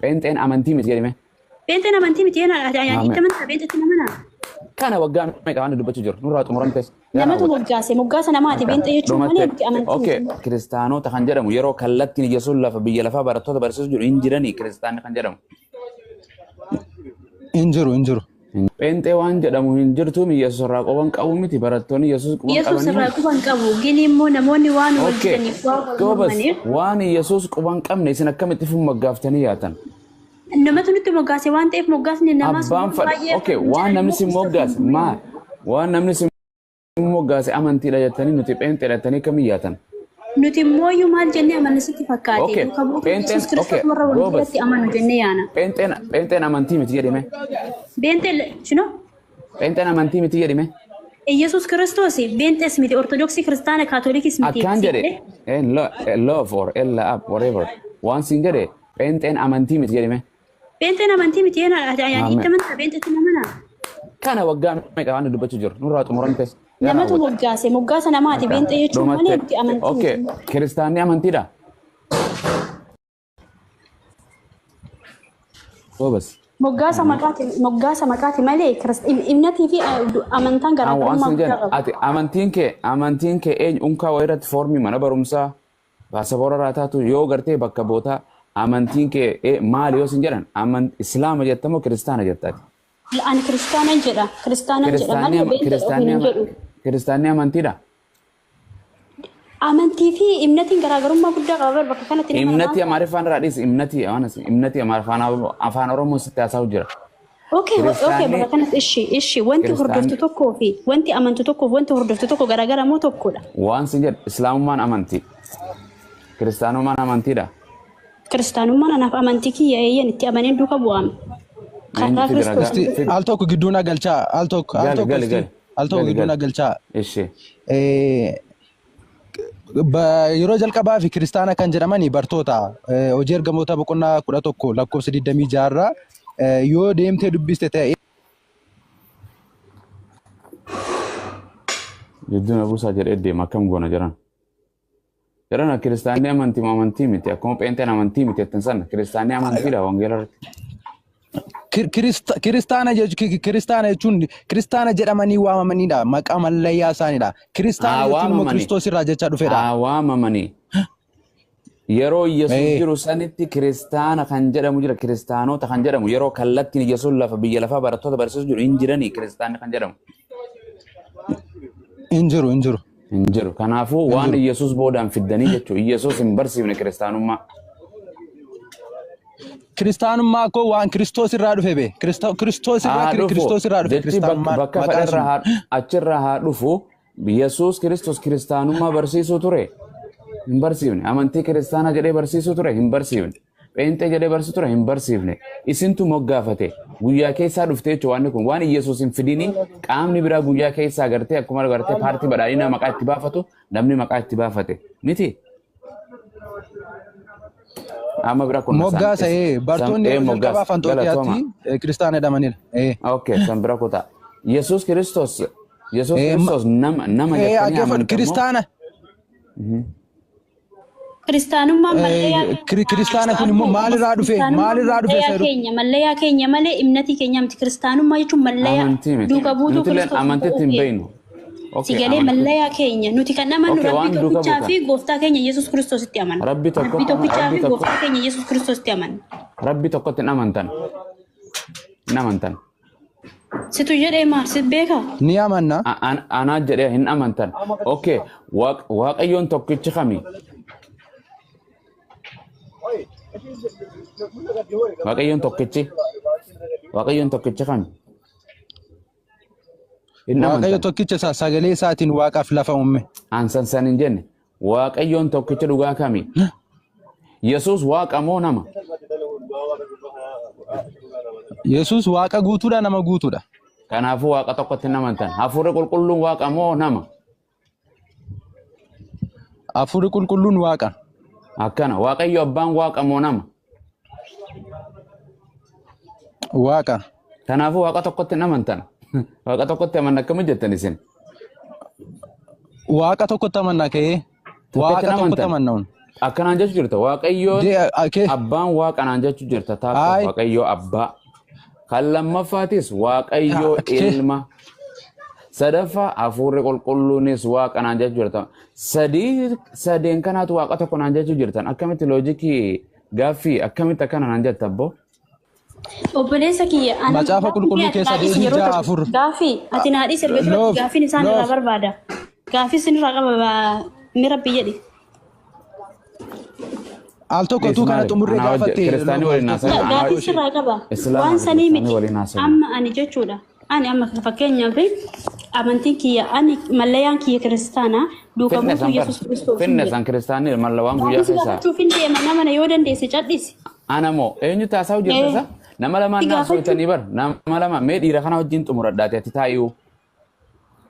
Pheenxeen amantii miti jedhime. Pheenxeen amantii miti ati itti amantaa pheenxetti namana. Kana waggaa meeqa waan dubbachuu jiru nurraa xumuramtes. Namatu moggaase moggaasa namaati pheenxee jechuun malee nuti amantii Okay, miti. Kiristaanota kan jedhamu yeroo kallattiin Yesuus lafa biyya lafaa barattoota barsiisuu jiru hin jiranii kiristaanni kan jedhamu. Hin jiru hin jiru. Pheenxee waan jedhamu hin jirtu Yesuus irraa quban qabu miti barattoonni Yesuus quban Yesuus irraa qabanii. quban qabu gini immoo namoonni waan wal Okay, didaniif waan wal goobas mormaniif waan Yesuus quban qabne isin akkamitti fi moggaaftanii yaatan? Namatu nutti moggaase waan ta'eef moggaasni namaas Abbaan fadha. baay'ee Okay, waan namni si moggaase maal? Waan namni si moggaase amantiidha jettanii nuti pheenxeedha jettanii akkamiin yaatan? Nuti immoo maal jennee amanna sitti fakkaate Okay, duuka buutuu pheenxeen Yesuus Kiristoos okay, warra goobas. wangeelatti amanu jennee yaana. Pheenxeen pheenxeen amantii miti jedhime. Beenxee shino Pheenxeen amantii miti jedhime. Yesuus Kiristoos beenxees miti Ortodoksii Kiristaana Kaatolikis miti. Akkaan jedhe love or ella up whatever. Waan siin jedhe pheenxeen amantii miti jedhime. Beenxeen amantii miti ati itti amantaa beenxetti namana. Kana waggaa meeqa waan dubbachuu jiru nurraa xumuramtes. Namatu moggaase moggaasa namaati beenxee jechuun malee nuti amantii Okay, miti. kiristaanni amantiidha. Goobas. Moggaasa maqaati malee imnatii fi amantaan Waan garaagarummaa siin guddaa jedhan qabu. ati amantiin kee eenyu unkaa wayii irratti foormii mana barumsaa paasapoora irraa taatu yoo gartee bakka bootaa amantiin kee maali yoo siin jedhan islaama jetta moo kiristaana jetta ati? Ani kiristaanan jedha. Kiristaanan jedha malee beenxee ofiin hin jedhu. Kiristaanni amantiidha. Amantii fi imnatiin garaagarummaa guddaa qaba bar bakka kanatti nama Imnati lamaan. Amaariffaan irraa dhiisi imnati waan asii imnati afaan Oromoo sitti haasa'u jira. Okay, okay, bakka kanatti ishi ishi wanti hordoftu tokkoo fi wanti amantu tokkoo fi wanti hordoftu tokko garaagara moo tokkodha? Waan sin jedhu islaamummaan amantii. Kiristaanummaan amantiidha. Kiristaanummaan anaaf amantii kiyya eeyyan itti amaneen duuka bu'aame. Karaa Eenyutu jira? Kiristoos. Isti al tokko gidduu na galchaa al tokko al Gali tokko gali isti gali. al tokko Gali gidduu na gali. galchaa. Ishi. Yeroo jalqabaa fi kiristaana kan jedhamani bartoota hojii ergamoota boqonnaa 11 lakkoofsa 26 irraa yoo deemtee dubbiste ta'e Jidduu na buusaa jedhee deema akkam goona jiran. Jedhan kiristaanni amantii amantii miti akkuma pheenxeen amantii miti jettan sana kiristaanni amantiidha wangeela irratti. Kiristaana jechuun kiristaana jedhamanii waamamanidha. Maqaa mallayyaa isaaniidha. Kiristaana Haa jechuun immoo waamamanii. Kiristoos irraa jecha dhufedha. Haa waamamanii. Yeroo Yesuus jiru sanitti kiristaana kan jedhamu jira kiristaanota kan jedhamu yeroo kallattiin Yesuus lafa biyya lafaa barattoota barsiisuu jiru hin jiranii kiristaanni kan jedhamu. Hin jiru hin jiru. Hin jiru. Kanaafuu Hin waan jiru. Yesuus boodaan fiddanii jechuudha. Yesuus hin barsiifne kiristaanummaa. Kiristaanummaa koo waan Kiristoos irraa dhufe be. Kiristoos irraa Haa dhufu. Kiristoos irraa dhufe Jechi kiristaanummaan bakka maqaan fedherraa sun. haa achirraa haa dhufu. Yesuus Kiristoos kiristaanummaa barsiisuu ture. Hin barsiifne. Amantii kiristaanaa jedhee barsiisuu ture. Hin barsiifne. Pheenxee jedhee barsiisuu ture. Hin barsiifne. Isintu moggaafate. Guyyaa keessaa dhufte jechuudha waan kun. Waan Yesuus hin fidini qaamni biraa guyyaa keessaa gartee akkuma gartee paartii badhaadhinaa maqaa itti baafatu namni maqaa itti baafate. Miti. Amma bira kun Moggaasa bartoonni yeroo jalqabaaf Galatooma. Anxookiyaatti kiristaana jedhamanidha. Okay, san bira kutaa. Yesuus Kiristoos Yesuus Kiristoos nama nama jettanii Dhaggeeffadhu amantan moo? kiristaana. Kiristaanummaan mallayaa Kiristaana kun immoo maalirraa dhufe? Maalirraa dhufe Mallayaa seeru? keenya mallayaa keenya malee imnatii keenya miti kiristaanummaa jechuun mallayaa Amantii miti. duuka buutuu Nuti illee Kiristoos amantiitti ta'uu hin keenya. beeknu. Okay, Si galee amantii. mallayaa keenya nuti kan amannu Okay, Rabbii waan duuka tokkichaa buutan. fi gooftaa keenya Yesuus Kiristoositti amanna. Rabbi tokko Rabbii tokkichaa Rabbi fi tokko gooftaa keenya Yesuus Kiristoositti amanna. Rabbi tokkotti hin amantan. Hin amantan. Situ jedhee maal si beekaa? Ni amanna. Anaa jedhee hin amantan. Okay, Waaqayyoon tokkichi kami? Waaqayyoon tokkichi. Waaqayyoon tokkichi kami? Hin Waaqayyo amantan. tokkicha isaa sagalee isaatiin waaqaaf lafa uume. Ansan san hin jenne. Waaqayyoon tokkicha dhugaa kami? Yesuus waaqa moo nama? Yesuus waaqa guutuudha nama guutuudha. Kanaafuu waaqa tokkotti hin amantan. Hafuurri qulqulluun waaqa moo nama? Hafuurri qulqulluun waaqa. Akkana. Waaqayyo abbaan waaqa moo nama? Waaqa. Kanaafuu waaqa tokkotti hin amantan. Waaqa tokkotti amanna akkamitti jettan isin? Waaqa tokkotti amanna ka'ee. Tokkotti Waaqa hin tokkotti amantan. amanna. Akkanaan jechuu jirta. Waaqayyoon abbaan waaqanaan jechuu jirta. Taakka Waaqayyoo abbaa. Kan lammaffaatis Waaqayyoo ilma. Sadaffaa hafuurri qulqulluunis waaqanaan jechuu jirta. Sadii sadeen kanaatu waaqa tokko naan jechuu jirtan. Akkamitti loojikii gaaffii akkamitti akkana naan jetta abboo? Obboleessa kiyya ana Macaafa qulqulluu keessa deebii 6-4. Gaaffii ati naa dhiisi erga turatti gaaffiin isaan irraa barbaada. Gaaffii isin irraa qaba mi rabbi jedhi. Al tokko tuu kana xumurree gaafatte. Kiristaanii waliin haasa'u. Gaaffii sirraa qaba. Waan sanii miti. Amma ani jechuudha. Ani amma fakkeenyaaf amantiin kiyya ani mallayaan kiyya kiristaanaa duuka buutuu Yesuus Kiristoos. Finne san kiristaanii mallawaan guyyaa keessaa. Gaaffii hin deema nama yoo dandeesse cadhisi. Ana moo eenyu taasaa hojjeta isa? Nama lamaan naasooytanii bar nama lama mee dhiira kana wajjin xumuradhaate ati taa'iu.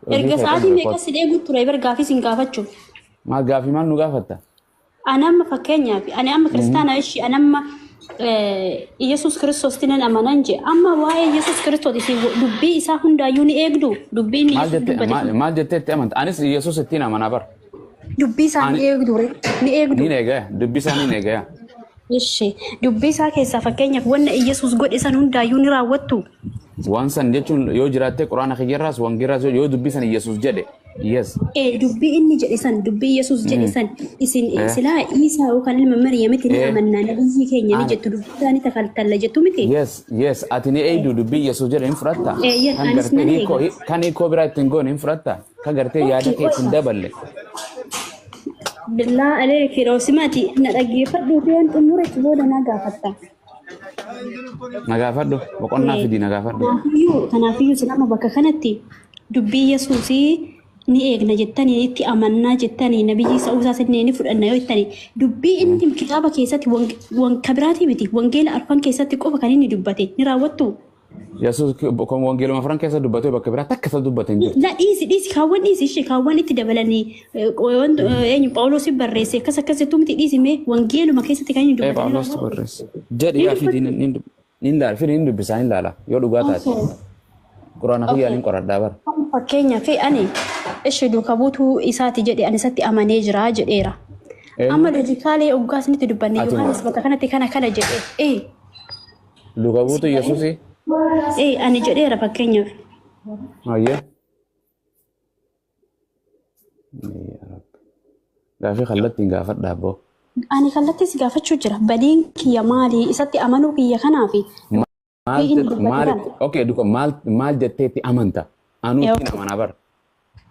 Erga sa'aatii meeqa si dheegu ture bar gaaffii sin gaafachuu. Maal gaaffii maal nu gaafatta? Ani amma fakkeenyaaf ani amma kiristaanaa ishii ani amma Yesuus Kiristoos nan amanan je amma waa'ee Yesuus Kiristoos isin dubbii isaa hundaayyuu ni eegdu dubbii inni Yesuus dubbate. Maal jettee itti amanta? Anis Yesuus ittiin amanaa bar. Dubbii isaa ni eegdu ni eegdu. Ni eegaya dubbii isaa ni eegaya. Ishee dubbii isaa keessaa fakkeenyaaf wanna Yesuus godhe san hundaayyuu ni raawwattu. Waan san jechuun yoo jiraatte quraana kiyyarraas wangeerraas yoo dubbii san Yesuus jedhe. Yes. Dubbii inni jedhe san dubbii Yesuus jedhe san isin silaa Iisaa yookaan ilma Maryamitti ni amannaa nabiyyi keenya ni jettu dubbii isaanii takaltalla jettu miti. Yes, yes. Ati ni eegdu dubbii Yesuus jedhe hin fudhatta. Kan gartee hiikoo kan hiikoo biraa ittiin goone hin fudhatta. Kan gartee yaada kee ittiin daballe. Billaa alee kiroosimaati na dhaggeeffadhu yoon xumuretti booda na gaafatta. Na gaafadhu boqonnaa fidii na gaafadhu. Kanaafiyyuu isin amma bakka kanatti dubbii Yesuusii ni eegna jettanii itti amannaa jettanii nabiyyi isa usaa sinne ni fudhanna yoo jettanii dubbii inni kitaaba keessatti wanka biraatii miti wangeela arfan keessatti qofa kan inni dubbate ni raawwattu. Yesuus wangeeluma afran keessa dubbate bakka biraa takka isa dubbate hin jiru. La dhiisi dhiisi kaawwan dhiisi ishee kaawwan itti dabalanii eenyu Phaawulos barreesse akkas akkas jettuu miti dhiisi mee wangeeluma keessatti kan inni dubbate. Phaawulos barreesse. Jedhi yaa fidii ni ilaala fidii ni dubbisaa ni ilaala yoo dhugaa taate. Quraana kiyyaa ni qoradhaa bara. Fakkeenyaaf ani ishee duuka buutuu isaati jedhe ani isatti amanee jira jedheera. Amma loojikaalee oggaa isinitti dubbanne Yohaannis bakka kanatti kana kana jedhe. Duuka buutuu Yesuusii? Ani jedheera fakkeenyaaf. Ayyee. Gaaffii kallattiin gaafadha abboo. Ani kallattii si gaafachuu jira. Badiin kiyya maali? Isatti amanuu kiyya kanaafi. Maal duuka maal jettee itti amanta? Anuu ittiin amanaa bara.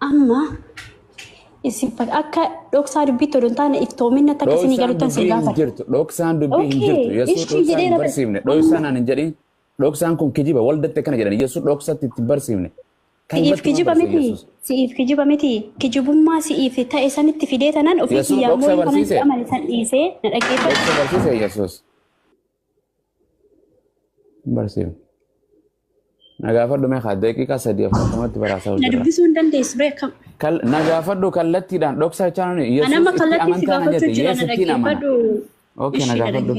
Amma isin akka dhoksaa dubbiitti odoo hin taane iftoominna takka isinii galuttan si gaafadha. Dhoksaan dubbii hin jirtu. Yesuus dhoksaan hin barsiifne. Dhoksaan ani hin jedhin. Dhoksaan kun kijiba waldatti akkana jedhan. Yesuus dhoksatti itti barsiifne. Si'iif kijiba miti. Si'iif kijiba miti. Kijibummaa si'iif ta'e sanitti fidee tanan ofii kiyyaa immoo kanan amane san dhiisee na dhaggeeffadhu. Dhoksa barsiise Yesuus. Barsiifne. Na gaafadhu mee haa daqiiqaa 3-4 baraasaa Na dubbisuu hin dandeessu ree akkam. Na gaafadhu kallattiidhaan dhoksaa jechaan Yesuus itti amantaa na jette. Yesuus ittiin amana. Okay na gaafadhu.